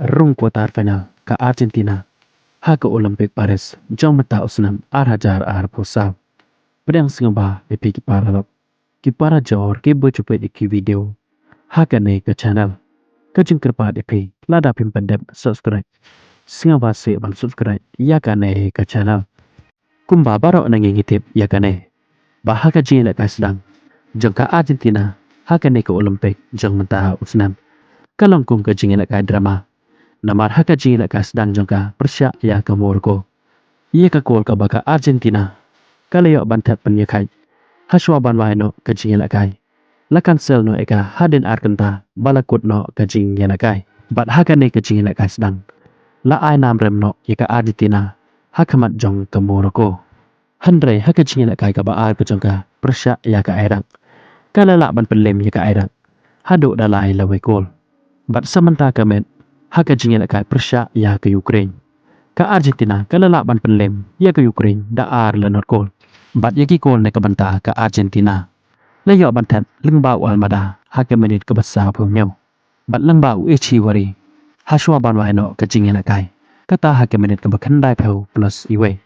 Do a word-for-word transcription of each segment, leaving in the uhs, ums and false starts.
rung quarter final ka Argentina ha ka Olympic Paris jong mynta u snem ar hajar arphew saw. Pdiang sngewbha ïa phi ki paralok, ki parajor kiba ju peit ïa ki video ha kane ka channel. Ka jingkyrpad ïa phi, lada phim pat dep subscribe, sngewbha seh ban subscribe ïa kane ka channel. Kumba baroh na ngi ngi tip ïa kane, ba ha ka jingïalehkai sdang jong ka Argentina ha kane ka Olympic jong mynta u snem, ka long kum ka jingïalehkai drama. Namar ha ka jingïalehkai sdang jong ka pyrshah ïa ka Morocco, ïa ka kol kaba ka Argentina ka la ïoh ban thep pynïakhait hashwa ban wai noh ka jingïalehkai, la cancel noh ïa ka hadien ar kynta ba la kut noh ka jingïalehkai. Bad ha kane ka jingïalehkai sdang, la ai nam rem noh ïa ka Argentina ha khmat jong ka Morocco. Hynrei ha ka jingïalehkai kaba ar ka jong ka pyrshah ïa ka Iraq, ka la lah ban pynlem ïa ka Iraq haduh da lai lawei kol. Bad sa mynta ka miet, ha ka jingïalehkai pyrshah ïa ka Ukraine, ka Argentina ka la lah ban pynlem ïa ka Ukraine da ar la not kol. Bad ïa ki kol na ka bynta ka Argentina la ïoh ban thep lyngba u Almada ha ka minit kaba sawphew hynñiew, bad lyngba u Echeverri hashwa ban wai noh ka jingïalehkai, kata ha ka minit kaba khyndaiphew plus iwei.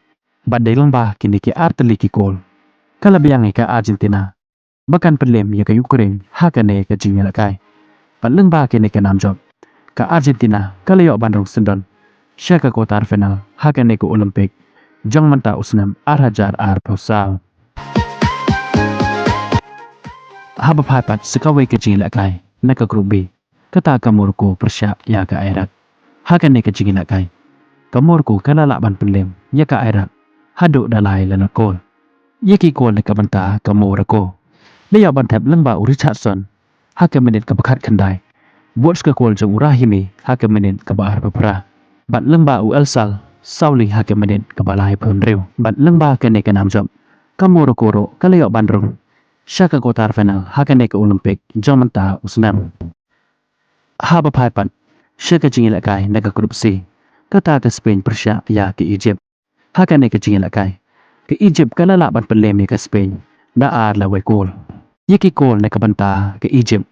Bad dei lyngba kine ki artylli ki kol, ka la biang ïa ka Argentina ba kan pynlem ïa ka Ukraine ha kane ka jingïalehkai. Bad lyngba kine ki nam jop, ka Argentina ka la ïoh ban rung syndon sha ka quarter final ha kane ka Olympic jong mynta u snem ar hajar arphew saw. Haba phai pat sha kawei ka jingïalehkai na ka Group B, kata ka Morocco pyrshah ïa ka Iraq. Ha kane ka jingïalehkai, ka Morocco ka la lah ban pynlem ïa ka Iraq haduh da lai la not kol. Ïa ki kol na ka bynta ka Morocco la ïoh ban thep lyngba u Richarlison ha ka minit kaba khatkhyndai, bad ka kol jong u Rahimi ha ka minit kaba arphew phra, bad lyngba u Elsalsouli ha ka minit kaba laiphew hynriew. Bad lyngba kane ka nam jop, ka Morocco ruh ka la ïoh ban rung sha ka quarter final ha kane ka Olympic jong mynta u snem. Haba phai pat sha ka jingïalehkai na ka Group C, kata ka Spain pyrshah ïa ka Egypt. Ha kane ka jingïalehkai, ka Egypt ka la lah ban pynlem ïa ka Spain da ar lawei kol. Ïa ki kol na ka bynta ka Egypt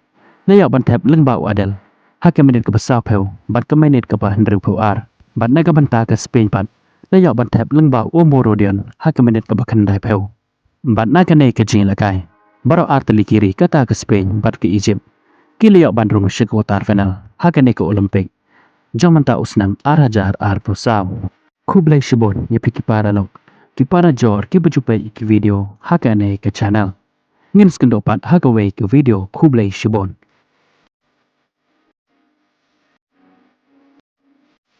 la ïoh ban thep lyngba u Adel ha ka minit kaba sawphew bad ka minit kaba hynriewphew ar. Bad na ka bynta ka Spain pat la ïoh ban thep lyngba u Omar Rodion ha ka minit kaba khyndaiphew. Bad na kane ka jingïalehkai, baroh artylli ki ri, kata ka Spain bad ka Egypt, ki la ïoh ban rung sha ka quarter final ha kane ka Olympic jong mynta u snem ar hajar arphew saw. Khublei shibun ïa phi ki paralok, ki parajor kiba ju peit ïa ki video ha kane ka channel. Ngin sa ïakynduh pat ha kawei ka video. Khublei shibun.